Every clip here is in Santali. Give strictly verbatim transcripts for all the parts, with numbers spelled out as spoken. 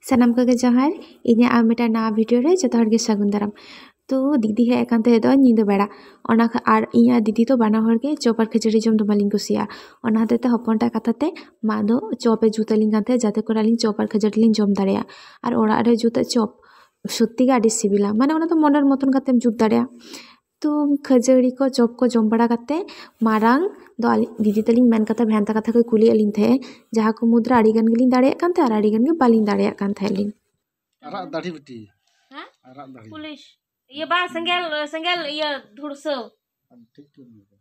ᱥᱟᱱᱟᱢ ᱠᱚᱜᱮ ᱡᱚᱦᱟᱨ᱾ ᱤᱧᱟᱹᱜ ᱟᱨ ᱢᱤᱫᱴᱟᱝ ᱱᱟᱣᱟ ᱵᱷᱤᱰᱤᱭᱳ ᱨᱮ ᱡᱚᱛᱚ ᱦᱚᱲ ᱜᱮ ᱥᱟᱹᱜᱩᱱ ᱫᱟᱨᱟᱢ᱾ ᱛᱚ ᱫᱤᱫᱤ ᱦᱮᱡ ᱟᱠᱟᱱ ᱛᱟᱦᱮᱸ ᱫᱚ ᱧᱤᱫᱟᱹ ᱵᱮᱲᱟ, ᱚᱱᱟ ᱠᱷᱟ- ᱟᱨ ᱤᱧ ᱟᱨ ᱫᱤᱫᱤ ᱫᱚ ᱵᱟᱱᱟ ᱦᱚᱲ ᱜᱮ ᱪᱚᱯ ᱟᱨ ᱠᱷᱟᱹᱡᱟᱹᱲᱤ ᱡᱚᱢ ᱫᱚ ᱵᱟᱹᱞᱤᱧ ᱠᱩᱥᱤᱭᱟᱜᱼᱟ᱾ ᱚᱱᱟ ᱦᱚᱛᱮᱡ ᱛᱮ ᱦᱚᱯᱚᱱ ᱴᱟᱜ ᱠᱟᱛᱷᱟ ᱛᱮ ᱢᱟ ᱫᱚ ᱪᱚᱯ ᱮ ᱡᱩᱛ ᱟᱹᱞᱤᱧ ᱠᱟᱱ ᱛᱟᱦᱮᱸᱫ, ᱡᱟᱛᱮ ᱠᱚᱨᱮ ᱟᱹᱞᱤᱧ ᱪᱚᱯ ᱟᱨ ᱠᱷᱟᱹᱡᱟᱹᱲᱤ ᱞᱤᱧ ᱡᱚᱢ ᱫᱟᱲᱮᱭᱟᱜᱼᱟ᱾ ᱟᱨ ᱚᱲᱟᱜ ᱨᱮ ᱡᱩᱛᱟᱜ ᱪᱚᱯ ᱥᱚᱛᱛᱤ ᱜᱮ ᱟᱹᱰᱤ ᱥᱤᱵᱤᱞᱟ, ᱢᱟᱱᱮ ᱚᱱᱟ ᱫᱚ ᱢᱚᱱᱮᱨ ᱢᱚᱛᱚᱱ ᱠᱟᱛᱮᱢ ᱡᱩᱛ ᱫᱟᱲᱮᱭᱟᱜᱼᱟ᱾ ᱛᱚ ᱠᱷᱟᱹᱡᱟᱹᱲᱤ ᱠᱚ ᱪᱚᱯ ᱠᱚ ᱡᱚᱢ ᱵᱟᱲᱟ ᱠᱟᱛᱮ ᱢᱟᱨᱟᱝ ᱫᱚ ᱟᱞᱮ ᱫᱤᱫᱤ ᱛᱟᱹᱞᱤᱧ ᱢᱮᱱ ᱠᱟᱛᱮ ᱵᱷᱮᱱᱛᱟ ᱠᱟᱛᱷᱟ ᱠᱚᱭ ᱠᱩᱞᱤᱭᱮᱫ ᱞᱤᱧ ᱛᱟᱦᱮᱸᱫ, ᱡᱟᱦᱟᱸ ᱠᱚ ᱢᱩᱫᱽᱨᱮ ᱟᱹᱰᱤ ᱜᱟᱱ ᱜᱮᱞᱤᱧ ᱫᱟᱲᱮᱭᱟᱜ ᱠᱟᱱ ᱛᱟᱦᱮᱸᱫ ᱟᱨ ᱟᱹᱰᱤ ᱜᱟᱱ ᱜᱮ ᱵᱟᱹᱞᱤᱧ ᱫᱟᱲᱮᱭᱟᱜ ᱠᱟᱱ ᱛᱟᱦᱮᱸᱫ ᱞᱤᱧ᱾ ᱟᱨᱟᱜ ᱫᱟᱲᱦᱤ ᱵᱤᱴᱤ᱾ ᱦᱮᱸ? ᱟᱨᱟᱜ ᱫᱟᱲᱦᱤ᱾ ᱯᱩᱞᱤᱥ᱾ ᱤᱭᱟᱹ ᱵᱟᱝ, ᱥᱮᱸᱜᱮᱞ, ᱥᱮᱸᱜᱮᱞ ᱤᱭᱟᱹ ᱫᱷᱩᱲᱥᱟᱹᱣ᱾ ᱟᱢ ᱴᱷᱤᱠ ᱴᱷᱤᱠ ᱢᱮᱱᱫᱟ᱾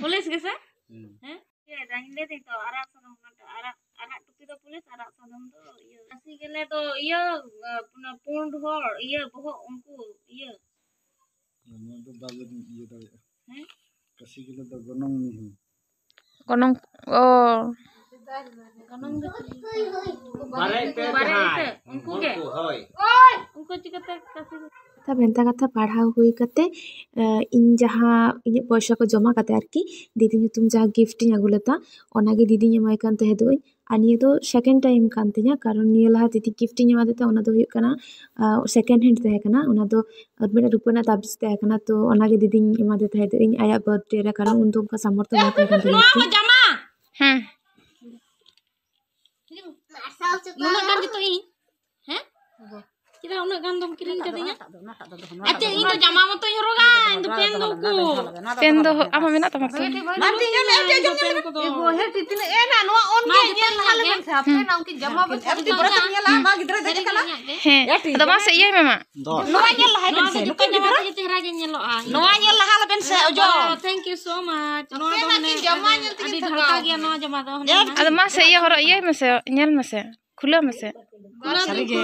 ᱯᱩᱞᱤᱥ ᱜᱮᱥᱮ? ᱦᱩᱸ᱾ ᱦᱮᱸ? ᱤᱭᱟᱹ ᱫᱟᱹᱧ ᱞᱟᱹᱭ ᱫᱟᱹᱧ ᱛᱚ, ᱟᱨᱟᱜ ᱥᱟᱫᱚᱢ ᱚᱱᱟᱴᱟᱜ, ᱟᱨᱟᱜ, ᱟᱨᱟᱜ ᱴᱩᱯᱤ ᱫᱚ ᱯᱩᱞᱤᱥ, ᱟᱨᱟᱜ ᱥᱟᱫᱚᱢ ᱫᱚ ᱤᱭᱟᱹ᱾ ᱠᱟᱥᱤ ᱜᱮᱞᱮ ᱫᱚ ᱤᱭᱟᱹ, ᱚᱱᱟ ᱯᱩᱸᱰ ᱦᱚᱲ, ᱤᱭᱟᱹ ᱵᱚᱦᱚᱜ ᱩᱱᱠᱩ, ᱤᱭᱟᱹ᱾ ᱱᱚᱣᱟ ᱫᱚ ᱵᱟᱵᱮᱱ ᱤᱭᱟᱹ ᱫᱟᱲᱮᱭᱟᱜᱼᱟ᱾ ᱦᱮᱸ? ᱠᱟᱥᱤ ᱜᱮᱞᱮ ᱫᱚ ᱜᱚᱱᱚᱝ ᱢᱤᱦᱩ᱾ ᱜᱚᱱᱚᱝ, ᱚ᱾ ᱜᱚᱱᱚᱝ ᱫᱚ ᱪᱮᱫ? ᱵᱟᱨᱮ ᱤᱛᱟᱹ ᱵᱟᱨᱮ ᱡᱟᱦᱟᱸᱭ, ᱤᱛᱟᱹ, ᱩᱱᱠᱩ ᱜᱮ? ᱩᱱᱠᱩ, ᱦᱳᱭ᱾ ᱩᱱᱠᱩ ᱪᱤᱠᱟᱹᱛᱮ ᱠᱟᱥᱤ? ᱠᱟᱛᱷᱟ ᱵᱷᱮᱱᱛᱟ ᱠᱟᱛᱷᱟ ᱯᱟᱲᱦᱟᱣ ᱦᱩᱭ ᱠᱟᱛᱮ, ᱮ, ᱤᱧ ᱡᱟᱦᱟᱸ ᱤᱧᱟᱹᱜ ᱯᱚᱭᱥᱟ ᱠᱚ ᱡᱚᱢᱟ ᱠᱟᱛᱮ ᱟᱨᱠᱤ, ᱫᱤᱫᱤ ᱧᱩᱛᱩᱢ ᱡᱟᱦᱟᱸ ᱜᱤᱯᱷᱴ ᱤᱧ ᱟᱹᱜᱩ ᱞᱮᱫᱟ, ᱚᱱᱟᱜᱮ ᱫᱤᱫᱤᱧ ᱮᱢᱟᱭ ᱠᱟᱱ ᱛᱟᱦᱮᱸ ᱫᱚ᱾ ᱟᱨ ᱱᱤᱭᱟᱹ ᱫᱚ ᱥᱮᱠᱮᱱᱰ ᱴᱟᱭᱤᱢ ᱠᱟᱱ ᱛᱤᱧᱟ, ᱠᱟᱨᱚᱱ ᱱᱤᱭᱟᱹ ᱞᱟᱦᱟ ᱫᱤᱫᱤ ᱜᱤᱯᱷᱴ ᱤᱧ ᱮᱢᱟᱫᱮ ᱛᱟᱦᱮᱸ, ᱚᱱᱟ ᱫᱚ ᱦᱩᱭᱩᱜ ᱠᱟᱱᱟ ᱥᱮᱠᱮᱱᱰ ᱦᱮᱱᱰ ᱛᱟᱦᱮᱸ ᱠᱟᱱᱟ᱾ ᱚᱱᱟ ᱫᱚ ᱢᱤᱫᱴᱮᱱ ᱨᱩᱯᱟᱹ ᱨᱮᱱᱟᱜ ᱛᱟᱵᱤᱡ ᱛᱟᱦᱮᱸ ᱠᱟᱱᱟ, ᱛᱚ ᱚᱱᱟᱜᱮ ᱫᱤᱫᱤᱧ ᱮᱢᱟᱫᱮ ᱛᱟᱦᱮᱸ ᱫᱚ ᱤᱧ ᱟᱭᱟᱜ ᱵᱟᱨᱛᱷᱰᱮ ᱨᱮ, ᱠᱟᱨᱚᱱ ᱩᱱ ᱫᱚ ᱚᱱᱠᱟ ᱥᱟᱢᱚᱨᱛᱷᱚ ᱵᱟᱝ ᱛᱟᱦᱮᱸ ᱠᱟᱱ ᱛᱤᱧᱟ᱾ ᱱᱚᱣᱟ ᱦᱚᱸ ᱡᱟᱢᱟ᱾ ᱦᱮᱸ᱾ ᱱᱩᱱᱟᱹᱜ ᱜᱟᱱ ᱡᱩᱛᱩᱜ ᱤᱧ? ᱦᱮᱸ? ᱪᱮᱫᱟᱜ ᱩᱱᱟᱹᱜ ᱜᱟᱱ ᱫᱚᱢ ᱠᱤᱨᱤᱧ ᱠᱟᱫᱤᱧᱟ? ᱟᱪᱪᱷᱟ, ᱤᱧ ᱫᱚ ᱡᱟᱢᱟ ᱢᱚᱛᱚᱧ ᱦᱚᱨᱚᱜᱟ, ᱤᱧ ᱫᱚ ᱯᱮᱱ ᱫᱚ ᱩᱠᱩᱨ? ᱯᱮᱱ ᱫᱚ ᱟᱢᱟᱜ ᱢᱮᱱᱟᱜ ᱛᱟᱢᱟ ᱥᱮ? ᱵᱟᱹᱧ ᱠᱤᱨᱤᱧ ᱠᱟᱫᱟ ᱤᱧ ᱫᱚ ᱯᱮᱱ ᱠᱚᱫᱚ᱾ ᱛᱤᱱᱟᱹᱜ ᱮᱱᱟ ᱱᱚᱣᱟ ᱚᱱ ᱢᱟ ᱜᱮ ᱡᱚᱛᱚ ᱧᱮᱞ ᱧᱮᱞ ᱞᱟᱦᱟ ᱜᱮ᱾ ᱞᱮᱵᱮᱱ ᱥᱮ ᱦᱟᱯᱮ ᱱᱟ ᱩᱱᱠᱤᱱ ᱡᱟᱢᱟ ᱵᱚᱱ ᱮᱯ ᱛᱤ ᱵᱚᱨᱚ ᱛᱤᱧ ᱧᱮᱞᱟ ᱢᱟ ᱜᱤᱫᱽᱨᱟᱹ ᱫᱮᱡ ᱠᱟᱱᱟ᱾ ᱦᱮᱸ, ᱟᱫᱚ ᱢᱟᱥᱮ ᱤᱭᱟᱹᱭ ᱢᱮ ᱢᱟ᱾ ᱱᱚᱣᱟ ᱧᱮᱞ ᱞᱟᱦᱟ ᱞᱮᱵᱮᱱ ᱥᱮ ᱱᱩᱠᱤᱱ ᱜᱤᱫᱽᱨᱟᱹ᱾ ᱪᱮᱦᱨᱟ ᱜᱮ ᱧᱮᱞᱚᱜᱼᱟ᱾ ᱱᱚᱣᱟ ᱧᱮᱞ ᱞᱟᱦᱟ ᱞᱮᱵᱮᱱ ᱥᱮ ᱚᱡᱚ᱾ Thank you so much. ᱱᱚᱣᱟ ᱫᱚ ᱟᱯᱮ ᱢᱟ ᱢᱟᱱᱮ ᱠᱤᱱ ᱡᱟᱢᱟ ᱧᱮᱞ ᱛᱮᱜᱮ ᱟᱹᱰᱤ ᱛᱷᱟᱠᱟᱣ ᱰᱷᱟᱞᱠᱟ ᱜᱮᱭᱟ ᱟᱠᱟᱱᱟ᱾ ᱱᱚᱣᱟ ᱡᱟᱢᱟ ᱫᱚ᱾ ᱟᱫᱚ ᱢᱟᱥᱮ ᱤᱭᱟᱹ ᱦᱚᱨᱚᱜ ᱤᱭᱟᱹᱭ ᱢᱮᱥᱮ, ᱧᱮᱞ ᱢᱮᱥᱮ, ᱠᱷᱩᱞᱟᱹᱣ ᱢᱮᱥᱮ᱾ ᱠᱷᱩᱞᱟᱹᱣ ᱫᱚ ᱥᱟᱹᱨᱤ ᱜᱮ᱾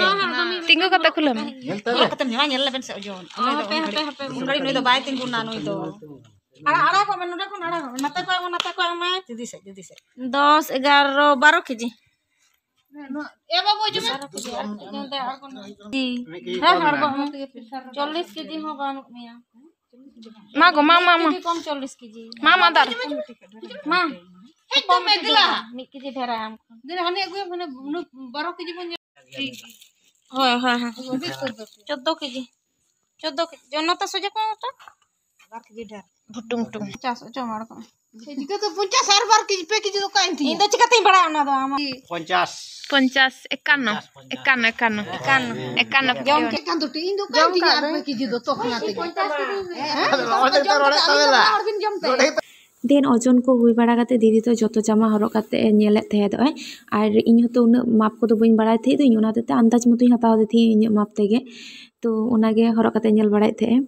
ᱛᱤᱸᱜᱩ ᱠᱟᱛᱮ ᱠᱷᱩᱞᱟᱹᱣ ᱢᱮ᱾ ᱧᱮᱞ ᱠᱟᱛᱮ ᱱᱚᱣᱟ ᱧᱮᱞ ᱞᱮᱵᱮᱱ ᱥᱮ ᱚᱡᱚ᱾ ᱚ, ᱦᱟᱯᱮ, ᱦᱟᱯᱮ, ᱦᱟᱯᱮ᱾ ᱩᱱ ᱜᱷᱟᱹᱲᱤᱡ ᱱᱩᱭ ᱫᱚ ᱵᱟᱭ ᱛᱤᱸᱜᱩᱱᱟ ᱱᱩᱭ ᱫᱚ᱾ ᱟᱲᱟᱜ, ᱟᱲᱟᱜ ᱠᱚᱜ ᱢᱮ, ᱱᱚᱰᱮ ᱠᱷᱚᱱ ᱟᱲᱟᱜ ᱠᱚᱜ ᱢᱮ᱾ ᱱᱟᱛᱮ ᱠᱚᱭᱚᱜ ᱢᱮ, ᱱᱟᱛᱮ ᱠᱚᱭᱚᱜ ᱢᱮ᱾ ᱡᱩᱫᱤ ᱥᱮ, ᱡᱩᱫᱤ ᱥᱮ᱾ ᱫᱚᱥ, ᱮᱜᱟᱨᱚ, ᱵᱟᱨᱚ ᱠᱮᱡᱤ᱾ ᱮ ᱵᱟᱹᱵᱩ, ᱦᱤᱡᱩᱜ ᱢᱮ᱾ ᱦᱮᱸ, ᱟᱬᱜᱚ ᱢᱮ᱾ ᱪᱚᱞᱞᱤᱥ ᱠᱮᱡᱤ ᱦᱚᱸ ᱵᱟᱹᱱᱩᱜ ᱢᱮᱭᱟ᱾ ᱢᱟ ᱜᱚ, ᱢᱟ, ᱢᱟ, ᱢᱟ᱾ ᱠᱮᱡᱤ ᱠᱚᱢ, ᱪᱚᱞᱞᱤᱥ ᱠᱮᱡᱤ᱾ ᱢᱟ, ᱢᱟ, ᱫᱟᱨ᱾ ᱢᱟ᱾ ᱦᱮᱡ ᱫᱚ ᱢᱮ ᱫᱮᱞᱟ᱾ ᱢᱤᱫ ᱠᱮᱡᱤ ᱰᱷᱮᱨ ᱟᱭ ᱮᱢ ᱠᱷᱟᱱ᱾ ᱫᱮᱞᱟ, ᱦᱟᱱᱮ ᱟᱹᱜᱩᱭᱟᱢ, ᱦᱟᱱᱮ ᱩᱱᱟᱹᱜ ᱵᱟᱨᱚ ᱠᱮᱡᱤ ᱵᱚᱱ ᱧᱟᱢ᱾ ᱴᱷᱤᱠ᱾ ᱦᱳᱭ, ᱦᱳᱭ, ᱦᱳᱭ᱾ ᱟᱹᱰᱤ ᱩᱛᱟᱹᱨ ᱫᱚ᱾ ᱪᱳᱫᱽᱫᱳ ᱠᱮᱡᱤ᱾ ᱪᱳᱫᱽᱫᱳ ᱠᱮᱡᱤ᱾ ᱡᱚᱱᱚᱛᱟ ᱥᱚᱡᱷᱮ ᱠᱚ ᱢᱚᱛᱚ᱾ ᱵᱟᱨ ᱠᱮᱡᱤ ᱰᱷᱮᱨ᱾ ᱵᱷᱩᱴᱩᱝ ᱴᱩᱝ᱾ ᱯᱚᱧᱪᱟᱥ ᱚᱪᱚᱜ ᱢᱟᱲ ᱠᱚᱜ ᱢᱮ᱾ ᱪᱤᱠᱟᱹᱛᱮ ᱯᱚᱧᱪᱟᱥ ᱟᱨ ᱵᱟᱨ ᱠᱮᱡᱤ, ᱯᱮ ᱠᱮᱡᱤ ᱫᱚ ᱚᱠᱟᱭᱮᱱ ᱛᱤᱧᱟ? ᱤᱧ ᱫᱚ ᱪᱤᱠᱟᱹᱛᱤᱧ ᱵᱟᱲᱟᱭᱟ ᱚᱱᱟ ᱫᱚ ᱟᱢᱟᱜ? ᱯᱚᱧᱪᱟᱥ᱾ ᱯᱚᱧᱪᱟᱥ, ᱮᱠᱟᱱᱱᱚ᱾ ᱯᱚᱧᱪᱟᱥ, ᱯᱚᱧᱪᱟᱥ᱾ ᱮᱠᱟᱱᱱᱚ, ᱮᱠᱟᱱᱱᱚ᱾ ᱮᱠᱟᱱᱱᱚ᱾ ᱮᱠᱟᱱᱱᱚ᱾ ᱡᱚᱢ ᱠᱮᱫ ᱠᱟᱱ ᱫᱚ ᱤᱧ ᱫᱚ ᱚᱠᱟᱭᱮᱱ ᱛᱤᱧᱟ ᱟᱨ ᱯᱮ ᱠᱮᱡᱤ ᱫᱚ ᱛᱚᱠᱷᱱᱟ ᱛᱮᱜᱮ? ᱦᱮᱸ? ᱟᱫᱚ ᱱᱚᱣᱟ ᱛᱮᱜᱮ ᱛᱚ ᱨᱚᱲᱮᱫ ᱛᱟᱵᱮᱱᱟ᱾ ᱦᱚᱲ ᱵᱤᱱ ᱡᱚᱢ ᱛᱮ? ᱫᱮᱱ ᱳᱡᱚᱱ ᱠᱚ ᱦᱩᱭ ᱵᱟᱲᱟ ᱠᱟᱛᱮ ᱫᱤᱫᱤ ᱫᱚ ᱡᱚᱛᱚ ᱡᱟᱢᱟ ᱦᱚᱨᱚᱜ ᱠᱟᱛᱮ ᱮ ᱧᱮᱞᱮᱫ ᱛᱟᱦᱮᱸᱫᱚᱜ ᱟᱭ᱾ ᱟᱨ ᱤᱧ ᱦᱚᱸᱛᱚ ᱩᱱᱟᱹᱜ ᱢᱟᱯ ᱠᱚᱫᱚ ᱵᱟᱹᱧ ᱵᱟᱲᱟᱭ ᱛᱟᱦᱮᱸᱫ ᱫᱚ, ᱤᱧ ᱚᱱᱟ ᱦᱚᱛᱮᱡ ᱛᱮ ᱟᱱᱫᱟᱡᱽ ᱢᱚᱛᱚᱧ ᱦᱟᱛᱟᱣ ᱟᱫᱮ ᱛᱟᱦᱮᱸᱫ ᱤᱧᱟᱹᱜ ᱢᱟᱯ ᱛᱮᱜᱮ᱾ ᱛᱚ ᱚᱱᱟᱜᱮ ᱦᱚᱨᱚᱜ ᱠᱟᱛᱮ ᱧᱮᱞ ᱵᱟᱲᱟᱭᱮᱫ ᱛᱟᱦᱮᱸᱫ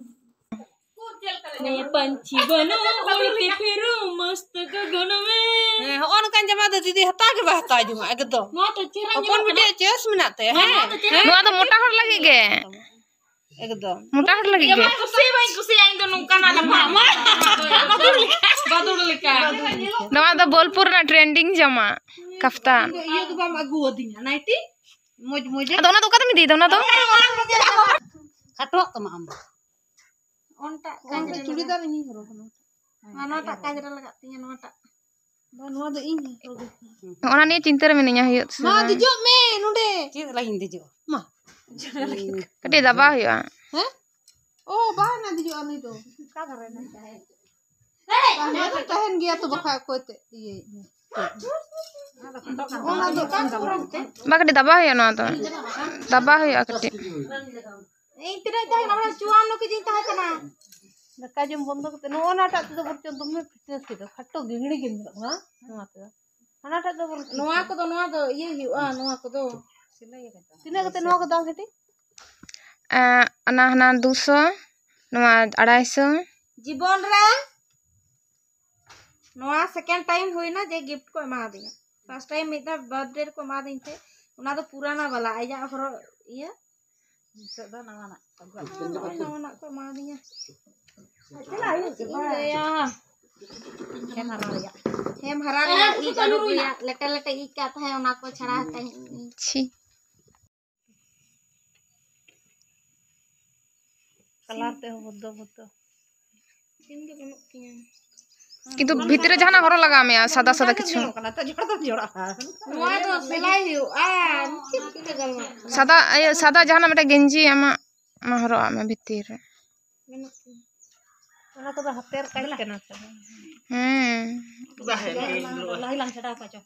ᱮ᱾ ᱯᱟᱹᱧᱪᱤ ᱵᱟᱱᱚ ᱩᱲᱛᱮ ᱯᱷᱤᱨᱩ ᱢᱚᱥᱛ ᱜᱚᱜᱚᱱ ᱢᱮ᱾ ᱦᱮᱸ, ᱦᱚᱸᱜᱼᱚ ᱱᱚᱝᱠᱟᱱ ᱡᱟᱢᱟ ᱫᱚ ᱫᱤᱫᱤ ᱦᱟᱛᱟᱣ ᱜᱮ ᱵᱟᱭ ᱦᱟᱛᱟᱣ ᱡᱚᱝᱟ ᱮᱠᱫᱚᱢ᱾ ᱱᱚᱣᱟ ᱛᱚ ᱪᱮᱦᱨᱟ ᱦᱚᱯᱚᱱ ᱧᱮᱞᱚᱜ ᱵᱤᱴᱤ ᱠᱟᱱᱟ᱾ ᱪᱚᱭᱮᱥ ᱢᱮᱱᱟᱜ ᱛᱟᱭᱟ᱾ ᱦᱮᱸ, ᱱᱚᱣᱟ ᱛᱚ ᱪᱮᱦᱨᱟ ᱱᱚᱣᱟ ᱫᱚ ᱧᱮᱞᱚᱜ ᱢᱚᱴᱟ ᱦᱚᱲ ᱞᱟᱹᱜᱤᱫ ᱜᱮ᱾ ᱮᱠᱫᱚᱢ᱾ ᱢᱚᱴᱟ ᱦᱚᱲ ᱞᱟᱹᱜᱤᱫ ᱜᱮ᱾ ᱤᱧ ᱫᱚ ᱵᱟᱹᱧ ᱠᱩᱥᱤᱭᱟᱜᱼᱟ, ᱤᱧ ᱫᱚ ᱱᱚᱝᱠᱟᱱᱟᱜ ᱞᱟᱯᱷᱟᱜ ᱢᱟ᱾ ᱵᱟᱫᱩᱲ ᱞᱮᱠᱟ᱾ ᱵᱟᱫᱩᱲ ᱞᱮᱠᱟ᱾ ᱱᱚᱣᱟ ᱫᱚ ᱵᱳᱞᱯᱩᱨ ᱨᱮᱱᱟᱜ trending ᱡᱟᱢᱟ, ᱠᱟᱯᱷᱛᱟᱱ᱾ ᱤᱧ ᱫᱚ ᱤᱭᱟᱹ ᱫᱚ ᱵᱟᱢ ᱟᱹᱜᱩ ᱟᱹᱫᱤᱧᱟ, ᱱᱟᱭᱴᱤ? ᱢᱚᱡᱽ ᱢᱚᱡᱽ᱾ ᱟᱫᱚ ᱚᱱᱟ ᱫᱚ ᱚᱠᱟ ᱛᱮᱢ ᱤᱫᱤᱭᱮᱫᱟ ᱚᱱᱟ ᱫᱚ? ᱠᱷᱟᱴᱚᱜ ᱛᱟᱢᱟ ᱟᱢ ᱫᱚ᱾ ᱚᱱᱴᱟᱜ ᱚᱱᱴᱟᱜ ᱠᱟᱡᱽᱨᱟ ᱪᱩᱲᱤᱫᱟᱨ ᱞᱟᱜᱟᱜ᱾ ᱤᱧᱤᱧ ᱦᱚᱨᱚᱜᱟ ᱱᱚᱣᱟᱴᱟᱜ᱾ ᱦᱮᱸ, ᱱᱚᱣᱟᱴᱟᱜ ᱠᱟᱡᱽᱨᱟ ᱞᱟᱜᱟᱜ ᱛᱤᱧᱟᱹ, ᱱᱚᱣᱟᱴᱟᱜ᱾ ᱵᱟ, ᱱᱚᱣᱟ ᱫᱚ ᱤᱧ ᱦᱚᱨᱚᱜᱟ᱾ ᱚᱱᱟ ᱱᱤᱭᱮ ᱪᱤᱱᱛᱟᱹ ᱨᱮ ᱢᱤᱱᱟᱹᱧᱟ, ᱦᱩᱭᱩᱜ ᱥᱮ ᱢᱟ, ᱵᱟᱝ᱾ ᱫᱮᱡᱚᱜ ᱢᱮ ᱱᱚᱰᱮ᱾ ᱪᱮᱫ ᱞᱟᱹᱜᱤᱫ ᱤᱧ ᱫᱮᱡᱚᱜᱼᱟ? ᱢᱟ᱾ ᱠᱟᱹᱴᱤᱡ ᱫᱟᱵᱟᱣ ᱦᱩᱭᱩᱜᱼᱟ᱾ ᱦᱮᱸ? ᱚ, ᱵᱟᱝ ᱱᱟ ᱫᱮᱡᱚᱜᱼᱟ ᱱᱩᱭ ᱫᱚ᱾ ᱚᱠᱟ ᱫᱷᱟᱨᱮ ᱱᱟ ᱛᱟᱦᱮᱸ? ᱵᱟᱝ, ᱱᱚᱣᱟ ᱫᱚ ᱛᱟᱦᱮᱱ ᱜᱮᱭᱟ ᱛᱚ, ᱵᱟᱠᱷᱟᱡ ᱚᱠᱚᱭ ᱛᱮ ᱤᱭᱟᱹᱭ ᱢᱮ? ᱚᱱᱟ ᱫᱚ ᱵᱟ, ᱠᱟᱹᱴᱤᱡ ᱫᱟᱵᱟᱣ ᱦᱩᱭᱩᱜᱼᱟ ᱱᱚᱣᱟ ᱫᱚ᱾ ᱫᱟᱵᱟᱣ ᱦᱩᱭᱩᱜᱼᱟ ᱠᱟᱹᱴᱤᱡ᱾ ᱤᱧ ᱛᱤᱱᱟᱹᱜ ᱛᱟᱦᱮᱸ ᱠᱟᱱᱟ? ᱪᱩᱣᱟᱱᱱᱚ ᱠᱮᱡᱤᱧ ᱛᱟᱦᱮᱸ ᱠᱟᱱᱟ᱾ ᱫᱟᱠᱟ ᱡᱚᱢ ᱵᱚᱱᱫᱚ ᱠᱟᱛᱮ ᱱᱚᱜᱼᱚ ᱱᱟᱴᱟᱜ ᱛᱮᱫᱚ ᱵᱚᱨᱪᱚᱝ ᱫᱚᱢᱮ fitness ᱜᱮ ᱫᱚ, ᱠᱷᱟᱴᱚ ᱜᱮ ᱜᱤᱲᱤ ᱜᱮ ᱧᱮᱞᱚᱜ ᱠᱟᱱᱟ ᱱᱚᱣᱟ ᱛᱮᱫᱚ᱾ ᱦᱟᱱᱟᱴᱟᱜ ᱫᱚ ᱵᱚᱨᱪᱚᱝ ᱱᱚᱣᱟ ᱠᱚᱫᱚ, ᱱᱚᱣᱟ ᱫᱚ ᱤᱭᱟᱹ ᱦᱩᱭᱩᱜᱼᱟ, ᱱᱚᱣᱟ ᱠᱚᱫᱚ᱾ ᱛᱤᱱᱟᱹᱜ ᱠᱟᱛᱮ ᱱᱚᱣᱟ ᱠᱚ ᱫᱟᱢ ᱠᱟᱹᱴᱤᱡ? ᱮᱸ, ᱚᱱᱟ ᱦᱟᱱᱟ ᱫᱩᱥᱚ, ᱱᱚᱣᱟ ᱟᱲᱟᱭᱥᱚ᱾ ᱡᱤᱵᱚᱱ ᱨᱮ ᱱᱚᱣᱟ second time ᱦᱩᱭᱱᱟ ᱡᱮ gift ᱠᱚ ᱮᱢᱟᱫᱤᱧᱟ᱾ First time ᱢᱤᱫ ᱫᱷᱟᱣ birthday ᱨᱮᱠᱚ ᱮᱢᱟᱫᱤᱧ ᱛᱟᱦᱮᱸᱫ, ᱚᱱᱟ ᱫᱚ ᱯᱩᱨᱟᱱᱟ ᱵᱟᱞᱟ, ᱟᱡᱟᱜ ᱦᱚᱨᱚᱜ ᱤᱭᱟᱹ᱾ ᱱᱤᱛᱚᱜ ᱫᱚ ᱱᱟᱣᱟᱱᱟᱜ ᱟᱹᱜᱩ ᱟᱹᱜᱩ᱾ ᱱᱚᱜᱼᱚᱭ ᱱᱟᱣᱟᱱᱟᱜ ᱠᱚ ᱮᱢᱟᱫᱤᱧᱟ᱾ ᱪᱟᱞᱟᱜ ᱦᱩᱭᱩᱜ ᱪᱮᱫ ᱤᱧ ᱞᱟᱹᱭᱟ? ᱦᱮᱢ ᱦᱟᱨᱟ ᱨᱮᱭᱟᱜ᱾ ᱦᱮᱢ ᱦᱟᱨᱟ ᱨᱮᱭᱟᱜ ᱤᱡ ᱟᱹᱨᱩᱵ ᱨᱮᱭᱟᱜ ᱞᱮᱴᱮ ᱞᱮᱴᱮ ᱤᱡ ᱠᱟᱜ ᱛᱟᱦᱮᱸᱫ, ᱚᱱᱟ ᱠᱚ ᱪᱷᱟᱲᱟ ᱛᱟᱦᱮᱸᱫ᱾ ᱪᱷᱤ᱾ Colour ᱛᱮᱦᱚᱸ ᱵᱚᱫᱚ ᱵᱚᱫᱚ᱾ ᱥᱤᱢ ᱜᱮ ᱵᱟᱹᱱᱩᱜ ᱛᱤᱧᱟ᱾ ᱠᱤᱱᱛᱩ ᱵᱷᱤᱛᱨᱤ ᱨᱮ ᱡᱟᱦᱟᱱᱟᱜ ᱦᱚᱨᱚᱜ ᱞᱟᱜᱟᱣ ᱢᱮᱭᱟ, ᱥᱟᱫᱟ ᱥᱟᱫᱟ ᱠᱤᱪᱷᱩ᱾ ᱧᱮᱞᱚᱜ ᱠᱟᱱᱟ ᱛᱚ, ᱡᱷᱚᱲ ᱫᱚᱢ ᱡᱷᱚᱲᱚᱜᱼᱟ᱾ ᱱᱚᱣᱟ ᱫᱚ ᱥᱮᱞᱟᱭ ᱦᱩᱭᱩᱜᱼᱟ᱾ ᱪᱮᱫ ᱪᱤᱠᱟᱹ ᱜᱟᱱᱚᱜᱼᱟ? ᱥᱟᱫᱟ, ᱤᱭᱟᱹ, ᱥᱟᱫᱟ ᱡᱟᱦᱟᱱᱟᱜ ᱢᱤᱫᱴᱮᱱ ᱜᱮᱧᱡᱤ ᱟᱢᱟᱜ ᱢᱟ ᱦᱚᱨᱚᱜ ᱟᱜ ᱢᱮ ᱵᱷᱤᱛᱤᱨ ᱨᱮ᱾ ᱚᱱᱟ ᱠᱚᱫᱚ ᱦᱟᱛᱮᱨ ᱠᱟᱡᱽ ᱠᱟᱱᱟ ᱛᱚ᱾ ᱦᱮᱸ᱾ ᱞᱟᱦᱤ ᱞᱟᱝ ᱪᱷᱟᱰᱟᱣ ᱠᱚᱣᱟ, ᱪᱚ᱾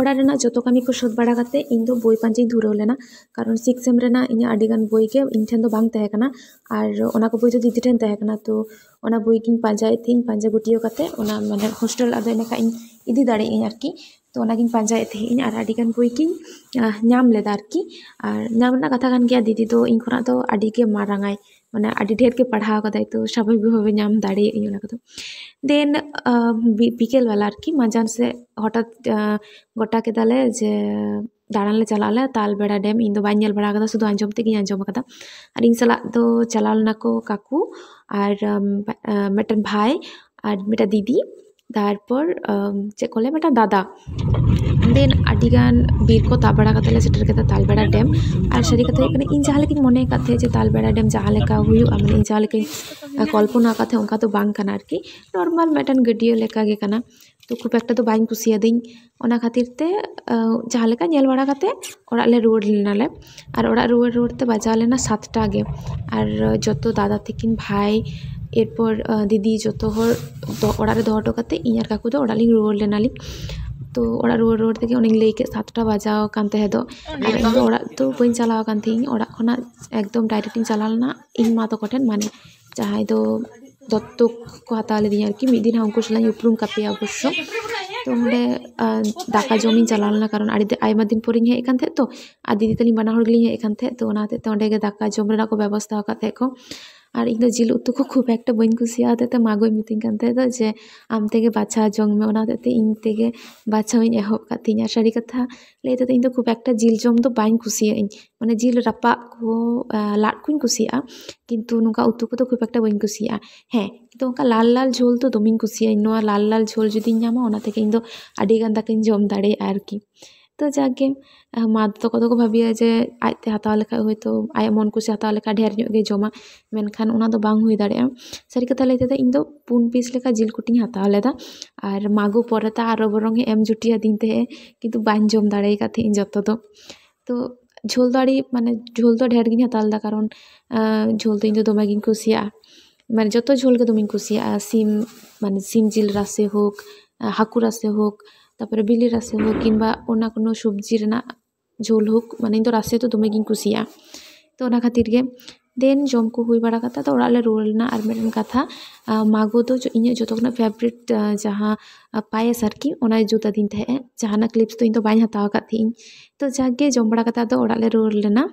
ᱚᱲᱟᱜ ᱨᱮᱱᱟᱜ ᱡᱚᱛᱚ ᱠᱟᱹᱢᱤ ᱠᱚ ᱥᱟᱹᱛ ᱵᱟᱲᱟ ᱠᱟᱛᱮ ᱤᱧ ᱫᱚ ᱵᱳᱭ ᱯᱟᱸᱡᱟᱧ ᱫᱷᱩᱨᱟᱹᱣ ᱞᱮᱱᱟ, ᱠᱟᱨᱚᱱ ᱥᱤᱠᱥ ᱥᱮᱢ ᱨᱮᱱᱟᱜ ᱤᱧᱟᱹᱜ ᱟᱹᱰᱤ ᱜᱟᱱ ᱵᱳᱭ ᱜᱮ ᱤᱧ ᱴᱷᱮᱱ ᱫᱚ ᱵᱟᱝ ᱛᱟᱦᱮᱸ ᱠᱟᱱᱟ᱾ ᱟᱨ ᱚᱱᱟ ᱠᱚ ᱵᱳᱭ ᱫᱚ ᱫᱤᱫᱤ ᱴᱷᱮᱱ ᱛᱟᱦᱮᱸ ᱠᱟᱱᱟ, ᱛᱚ ᱚᱱᱟ ᱵᱳᱭ ᱜᱤᱧ ᱯᱟᱸᱡᱟᱭᱮᱫ ᱛᱟᱦᱮᱸᱧ, ᱯᱟᱸᱡᱟ ᱜᱩᱴᱭᱟᱹᱣ ᱠᱟᱛᱮ ᱚᱱᱟ ᱢᱟᱱᱮ ᱦᱳᱥᱴᱮᱞ ᱟᱫᱚ ᱮᱸᱰᱮᱠᱷᱟᱱ ᱤᱧ ᱤᱫᱤ ᱫᱟᱲᱮᱭᱟᱜ ᱟᱹᱧ ᱟᱨᱠᱤ᱾ ᱛᱚ ᱚᱱᱟᱜᱤᱧ ᱯᱟᱸᱡᱟᱭᱮᱫ ᱛᱟᱦᱮᱸᱜ ᱤᱧ ᱟᱨ ᱟᱹᱰᱤ ᱜᱟᱱ ᱵᱳᱭ ᱜᱤᱧ, ᱟᱦ, ᱧᱟᱢ ᱞᱮᱫᱟ ᱟᱨᱠᱤ᱾ ᱟᱨ ᱧᱟᱢ ᱨᱮᱱᱟᱜ ᱠᱟᱛᱷᱟ ᱠᱟᱱ ᱜᱮᱭᱟ, ᱫᱤᱫᱤ ᱫᱚ ᱤᱧ ᱠᱷᱚᱱᱟᱜ ᱫᱚ ᱟᱹᱰᱤ ᱜᱮ ᱢᱟᱨᱟᱝ ᱟᱭ, ᱢᱟᱱᱮ ᱟᱹᱰᱤ ᱰᱷᱮᱨ ᱜᱮ ᱯᱟᱲᱦᱟᱣ ᱠᱟᱫᱟᱭ, ᱛᱚ ᱥᱟᱵᱷᱟᱵᱤᱠ ᱵᱷᱟᱵᱮ ᱧᱟᱢ ᱫᱟᱲᱮᱭᱟᱜ ᱟᱹᱧ ᱚᱱᱟ ᱠᱚᱫᱚ᱾ ᱫᱮᱱ, ᱟᱦ, ᱵᱤ-, ᱵᱤᱠᱮᱞ ᱵᱮᱞᱟ ᱟᱨᱠᱤ, ᱢᱟᱸᱡᱟᱱ ᱥᱮᱫ ᱦᱚᱴᱟᱛ, ᱟᱦ, ᱜᱚᱴᱟ ᱠᱮᱫᱟᱞᱮ ᱡᱮ ᱫᱟᱬᱟᱱ ᱞᱮ ᱪᱟᱞᱟᱜ ᱟᱞᱮ ᱛᱟᱞᱵᱮᱲᱟ ᱰᱮᱢ᱾ ᱤᱧ ᱫᱚ ᱵᱟᱹᱧ ᱧᱮᱞ ᱵᱟᱲᱟ ᱟᱠᱟᱫᱟ, ᱥᱩᱫᱷᱩ ᱟᱸᱡᱚᱢ ᱛᱮᱜᱤᱧ ᱟᱸᱡᱚᱢ ᱟᱠᱟᱫᱟ᱾ ᱟᱨ ᱤᱧ ᱥᱟᱞᱟᱜ ᱫᱚ ᱪᱟᱞᱟᱣ ᱞᱮᱱᱟ ᱠᱚ ᱠᱟᱠᱩ ᱟᱨ, ᱟᱢ, ᱵᱟ-, ᱟᱢ, ᱢᱤᱫᱴᱮᱱ ᱵᱷᱟᱭ ᱟᱨ ᱢᱤᱫᱴᱮᱱ ᱫᱤᱫᱤ, ᱛᱟᱨᱯᱚᱨ, ᱟᱢ, ᱪᱮᱫ ᱠᱚ ᱞᱟᱹᱭᱟ, ᱢᱤᱫᱴᱮᱱ ᱫᱟᱫᱟ᱾ ᱫᱮᱱ ᱟᱹᱰᱤᱜᱟᱱ ᱵᱤᱨ ᱠᱚ ᱛᱟᱵ ᱵᱟᱲᱟ ᱠᱟᱛᱮ ᱞᱮ ᱥᱮᱴᱮᱨ ᱠᱮᱫᱟ ᱛᱟᱞᱵᱮᱲᱟ ᱰᱮᱢ᱾ ᱟᱨ ᱥᱟᱹᱨᱤ ᱠᱟᱛᱷᱟ ᱦᱩᱭᱩᱜ ᱠᱟᱱᱟ, ᱤᱧ ᱡᱟᱦᱟᱸ ᱞᱮᱠᱟᱧ ᱢᱚᱱᱮ ᱟᱠᱟᱫ ᱛᱟᱦᱮᱸᱫ ᱡᱮ ᱛᱟᱞᱵᱮᱲᱟ ᱰᱮᱢ ᱡᱟᱦᱟᱸ ᱞᱮᱠᱟ ᱦᱩᱭᱩᱜᱼᱟ, ᱢᱟᱱᱮ ᱤᱧ ᱡᱟᱦᱟᱸ ᱞᱮᱠᱟᱧ, ᱟ, ᱠᱚᱞᱯᱚᱱᱟ ᱟᱠᱟᱫ ᱛᱟᱦᱮᱸᱫ, ᱚᱱᱠᱟ ᱫᱚ ᱵᱟᱝ ᱠᱟᱱᱟ ᱟᱨᱠᱤ᱾ ᱱᱚᱨᱢᱟᱞ ᱢᱤᱫᱴᱮᱱ ᱜᱟᱹᱰᱭᱟᱹ ᱞᱮᱠᱟ ᱜᱮ ᱠᱟᱱᱟ᱾ ᱛᱚ ᱠᱷᱩᱵ ᱮᱠᱴᱟ ᱫᱚ ᱵᱟᱹᱧ ᱠᱩᱥᱤᱭᱟᱫᱟᱹᱧ᱾ ᱚᱱᱟ ᱠᱷᱟᱹᱛᱤᱨ ᱛᱮ, ᱟᱸ, ᱡᱟᱦᱟᱸ ᱞᱮᱠᱟ ᱧᱮᱞ ᱵᱟᱲᱟ ᱠᱟᱛᱮ ᱚᱲᱟᱜ ᱞᱮ ᱨᱩᱣᱟᱹᱲ ᱞᱮᱱᱟᱞᱮ᱾ ᱟᱨ ᱚᱲᱟᱜ ᱨᱩᱣᱟᱹᱲ ᱨᱩᱣᱟᱹᱲ ᱛᱮ ᱵᱟᱡᱟᱣ ᱞᱮᱱᱟ ᱥᱟᱛᱴᱟ ᱜᱮ᱾ ᱟᱨ ᱡᱚᱛᱚ ᱫᱟᱫᱟ ᱛᱟᱹᱠᱤᱱ, ᱵᱷᱟᱭ, ᱮᱨᱯᱚᱨ, ᱟᱸ, ᱫᱤᱫᱤ, ᱡᱚᱛᱚ ᱦᱚᱲ ᱫᱚ ᱚᱲᱟᱜ ᱨᱮ ᱫᱚᱦᱚ ᱦᱚᱴᱚ ᱠᱟᱛᱮ ᱤᱧ ᱟᱨ ᱠᱟᱠᱩ ᱫᱚ ᱚᱲᱟᱜ ᱞᱤᱧ ᱨᱩᱣᱟᱹᱲ ᱞᱮᱱᱟᱞᱤᱧ᱾ ᱛᱚ ᱚᱲᱟᱜ ᱨᱩᱣᱟᱹᱲ ᱨᱩᱣᱟᱹᱲ ᱛᱮᱜᱮ ᱚᱱᱮᱧ ᱞᱟᱹᱭ ᱠᱮᱫ ᱥᱟᱛᱴᱟ ᱵᱟᱡᱟᱣ ᱟᱠᱟᱱ ᱛᱟᱦᱮᱸ ᱫᱚ᱾ ᱟᱨ ᱤᱧ ᱫᱚ ᱚᱲᱟᱜ ᱫᱚ ᱵᱟᱹᱧ ᱪᱟᱞᱟᱣ ᱟᱠᱟᱱ ᱛᱟᱦᱮᱸᱫ, ᱤᱧ ᱚᱲᱟᱜ ᱠᱷᱚᱱᱟᱜ ᱮᱠᱫᱚᱢ direct ᱤᱧ ᱪᱟᱞᱟᱣ ᱞᱮᱱᱟ ᱤᱧ ᱢᱟ ᱛᱟᱠᱚ ᱴᱷᱮᱱ, ᱢᱟᱱᱮ ᱡᱟᱦᱟᱸᱭ ᱫᱚ ᱫᱚᱛᱛᱚᱠ ᱠᱚ ᱦᱟᱛᱟᱣ ᱞᱤᱫᱤᱧᱟ ᱟᱨᱠᱤ᱾ ᱢᱤᱫ ᱫᱤᱱ ᱦᱟᱸᱜ ᱩᱱᱠᱩ ᱥᱟᱞᱟᱜ ᱤᱧ ᱩᱯᱨᱩᱢ ᱠᱟᱯᱮᱭᱟ ᱚᱵᱚᱥᱥᱚ᱾ ᱛᱚ ᱚᱸᱰᱮ, ᱟᱸ, ᱫᱟᱠᱟ ᱡᱚᱢᱤᱧ ᱪᱟᱞᱟᱣ ᱞᱮᱱᱟ, ᱠᱟᱨᱚᱱ ᱟᱹᱰᱤ ᱫᱤ-, ᱟᱭᱢᱟ ᱫᱤᱱ ᱯᱚᱨᱮᱧ ᱦᱮᱡ ᱟᱠᱟᱱ ᱛᱟᱦᱮᱸᱫ ᱛᱚ, ᱟᱨ ᱫᱤᱫᱤ ᱛᱟᱹᱞᱤᱧ ᱵᱟᱱᱟ ᱦᱚᱲ ᱜᱮᱞᱤᱧ ᱦᱮᱡ ᱟᱠᱟᱱ ᱛᱟᱦᱮᱸᱫ᱾ ᱛᱚ ᱚᱱᱟ ᱦᱚᱛᱮᱡ ᱛᱮ ᱚᱸᱰᱮ ᱜᱮ ᱫᱟᱠᱟ ᱡᱚᱢ ᱨᱮᱱᱟᱜ ᱠᱚ ᱵᱮᱵᱚᱥᱛᱷᱟ ᱟᱠᱟᱫ ᱛᱟᱦᱮᱸᱫ ᱠᱚ᱾ ᱟᱨ ᱤᱧ ᱫᱚ ᱡᱤᱞ ᱩᱛᱩ ᱠᱚ ᱠᱷᱩᱵ ᱮᱠᱴᱟ ᱵᱟᱹᱧ ᱠᱩᱥᱤᱭᱟᱜᱼᱟ, ᱦᱚᱛᱮᱡ ᱛᱮ ᱢᱟ ᱜᱚᱭ ᱢᱤᱛᱟᱹᱧ ᱠᱟᱱ ᱛᱟᱦᱮᱸᱫ ᱫᱚ ᱡᱮ, "ᱟᱢ ᱛᱮᱜᱮ ᱵᱟᱪᱷᱟᱣ ᱡᱚᱝ ᱢᱮ", ᱚᱱᱟ ᱦᱚᱛᱮᱡ ᱛᱮ ᱤᱧ ᱛᱮᱜᱮ ᱵᱟᱪᱷᱟᱣ ᱤᱧ ᱮᱦᱚᱵ ᱠᱟᱫ ᱛᱤᱧᱟ᱾ ᱥᱟᱹᱨᱤ ᱠᱟᱛᱷᱟ ᱞᱟᱹᱭ ᱛᱮᱫᱚ ᱤᱧ ᱫᱚ ᱠᱷᱩᱵ ᱮᱠᱴᱟ ᱡᱤᱞ ᱡᱚᱢ ᱫᱚ ᱵᱟᱹᱧ ᱠᱩᱥᱤᱭᱟᱜ ᱟᱹᱧ, ᱢᱟᱱᱮ ᱡᱤᱞ ᱨᱟᱯᱟᱜ ᱠᱚ, ᱟᱸ, ᱞᱟᱫ ᱠᱚᱧ ᱠᱩᱥᱤᱭᱟᱜᱼᱟ, ᱠᱤᱱᱛᱩ ᱱᱚᱝᱠᱟ ᱩᱛᱩ ᱠᱚᱫᱚ ᱠᱷᱩᱵ ᱮᱠᱴᱟ ᱵᱟᱹᱧ ᱠᱩᱥᱤᱭᱟᱜᱼᱟ᱾ ᱦᱮᱸ, ᱠᱤᱱᱛᱩ ᱚᱱᱠᱟ ᱞᱟᱞ ᱞᱟᱞ ᱡᱷᱳᱞ ᱫᱚ ᱫᱚᱢᱮᱧ ᱠᱩᱥᱤᱭᱟᱜᱼᱟ᱾ ᱱᱚᱣᱟ ᱞᱟᱞ ᱞᱟᱞ ᱡᱷᱳᱞ ᱡᱩᱫᱤᱧ ᱧᱟᱢᱟ, ᱚᱱᱟ ᱛᱮᱜᱮ ᱤᱧ ᱫᱚ ᱟᱹᱰᱤ ᱜᱟᱱ ᱫᱟᱠᱟᱧ ᱡᱚᱢ ᱫᱟᱲᱮᱭᱟᱜᱼᱟ ᱟᱨᱠᱤ᱾ ᱛᱚ ᱡᱟᱜᱮ, ᱢᱟ ᱛᱟᱠᱚ ᱫᱚᱠᱚ ᱵᱷᱟᱹᱵᱤᱭᱟ ᱡᱮ ᱟᱡᱛᱮ ᱦᱟᱛᱟᱣ ᱞᱮᱠᱷᱟᱡ ᱦᱚᱭᱛᱳ ᱟᱭᱟᱜ ᱢᱚᱱ ᱠᱩᱥᱤ ᱦᱟᱛᱟᱣ ᱞᱮᱠᱷᱟᱡ ᱰᱷᱮᱨ ᱧᱚᱜ ᱜᱮ ᱡᱚᱢᱟ, ᱢᱮᱱᱠᱷᱟᱱ ᱚᱱᱟ ᱫᱚ ᱵᱟᱝ ᱦᱩᱭ ᱫᱟᱲᱮᱭᱟᱜᱼᱟ᱾ ᱥᱟᱹᱨᱤ ᱠᱟᱛᱷᱟ ᱞᱟᱹᱭ ᱛᱮᱫᱚ ᱤᱧ ᱫᱚ ᱯᱩᱱ ᱯᱤᱥ ᱞᱮᱠᱟ ᱡᱤᱞ ᱠᱩᱴᱤᱧ ᱦᱟᱛᱟᱣ ᱞᱮᱫᱟ, ᱟᱨ ᱢᱟᱜᱳ ᱯᱚᱨᱮᱛᱮ ᱟᱨᱚ ᱵᱚᱨᱚᱝ ᱮ ᱮᱢ ᱡᱩᱴᱤ ᱟᱹᱫᱤᱧ ᱛᱟᱦᱮᱸᱜ, ᱠᱤᱱᱛᱩ ᱵᱟᱹᱧ ᱡᱚᱢ ᱫᱟᱲᱮ ᱟᱠᱟᱫ ᱛᱟᱦᱮᱸᱜ ᱤᱧ ᱡᱚᱛᱚ ᱫᱚ᱾ ᱛᱚ ᱡᱷᱳᱞ ᱫᱚ ᱟᱹᱰᱤ, ᱢᱟᱱᱮ, ᱡᱷᱳᱞ ᱫᱚ ᱰᱷᱮᱨ ᱜᱤᱧ ᱦᱟᱛᱟᱣ ᱞᱮᱫᱟ, ᱠᱟᱨᱚᱱ, ᱟᱸ, ᱡᱷᱳᱞ ᱫᱚ ᱤᱧ ᱫᱚ ᱫᱚᱢᱮ ᱜᱤᱧ ᱠᱩᱥᱤᱭᱟᱜᱼᱟ᱾ ᱢᱟᱱᱮ, ᱡᱚᱛᱚ ᱡᱷᱳᱞ ᱜᱮ ᱫᱚᱢᱮᱧ ᱠᱩᱥᱤᱭᱟᱜᱼᱟ᱾ ᱥᱤᱢ, ᱢᱟᱱᱮ, ᱥᱤᱢ ᱡᱤᱞ ᱨᱟᱥᱮ ᱦᱳᱠ, ᱟᱸ, ᱦᱟᱹᱠᱩ ᱨᱟᱥᱮ ᱦᱳᱠ, ᱛᱟᱨᱯᱚᱨᱮ ᱵᱤᱞᱤ ᱨᱟᱥᱮ ᱦᱳᱠ, ᱠᱤᱝᱵᱟ ᱚᱱᱟ ᱠᱳᱱᱳ ᱥᱚᱵᱽᱡᱤ ᱨᱮᱱᱟᱜ ᱡᱷᱳᱞ ᱦᱳᱠ, ᱢᱟᱱᱮ, ᱤᱧ ᱫᱚ ᱨᱟᱥᱮ ᱫᱚ ᱫᱚᱢᱮ ᱜᱤᱧ ᱠᱩᱥᱤᱭᱟᱜᱼᱟ᱾ ᱛᱚ ᱚᱱᱟ ᱠᱷᱟᱹᱛᱤᱨ ᱜᱮ ᱫᱮᱱ ᱡᱚᱢ ᱠᱚ ᱦᱩᱭ ᱵᱟᱲᱟ ᱠᱟᱛᱮ ᱫᱚ ᱚᱲᱟᱜ ᱞᱮ ᱨᱩᱣᱟᱹᱲ ᱞᱮᱱᱟ᱾ ᱟᱨ ᱢᱤᱫᱴᱮᱱ ᱠᱟᱛᱷᱟ, ᱟᱸ, ᱢᱟᱜᱳ ᱫᱚ ᱡᱚ-, ᱤᱧᱟᱹᱜ ᱡᱚᱛᱚ ᱠᱷᱚᱱᱟᱜ ᱯᱷᱮᱵᱟᱨᱤᱴ, ᱟᱸ, ᱡᱟᱦᱟᱸ, ᱟᱸ, ᱯᱟᱭᱮᱥ ᱟᱨᱠᱤ, ᱚᱱᱟᱭ ᱡᱩᱛ ᱟᱹᱫᱤᱧ ᱛᱟᱦᱮᱸᱜᱼᱟ᱾ ᱡᱟᱦᱟᱱᱟᱜ ᱠᱞᱤᱯᱥ ᱫᱚ ᱤᱧ ᱫᱚ ᱵᱟᱹᱧ ᱦᱟᱛᱟᱣ ᱟᱠᱟᱫ ᱛᱟᱦᱮᱸᱜ ᱤᱧ᱾ ᱛᱚ ᱡᱟᱜᱮ ᱡᱚᱢ ᱵᱟᱲᱟ ᱠᱟᱛᱮ ᱟᱫᱚ ᱚᱲᱟᱜ ᱞᱮ ᱨᱩᱣᱟᱹᱲ ᱞᱮᱱᱟ᱾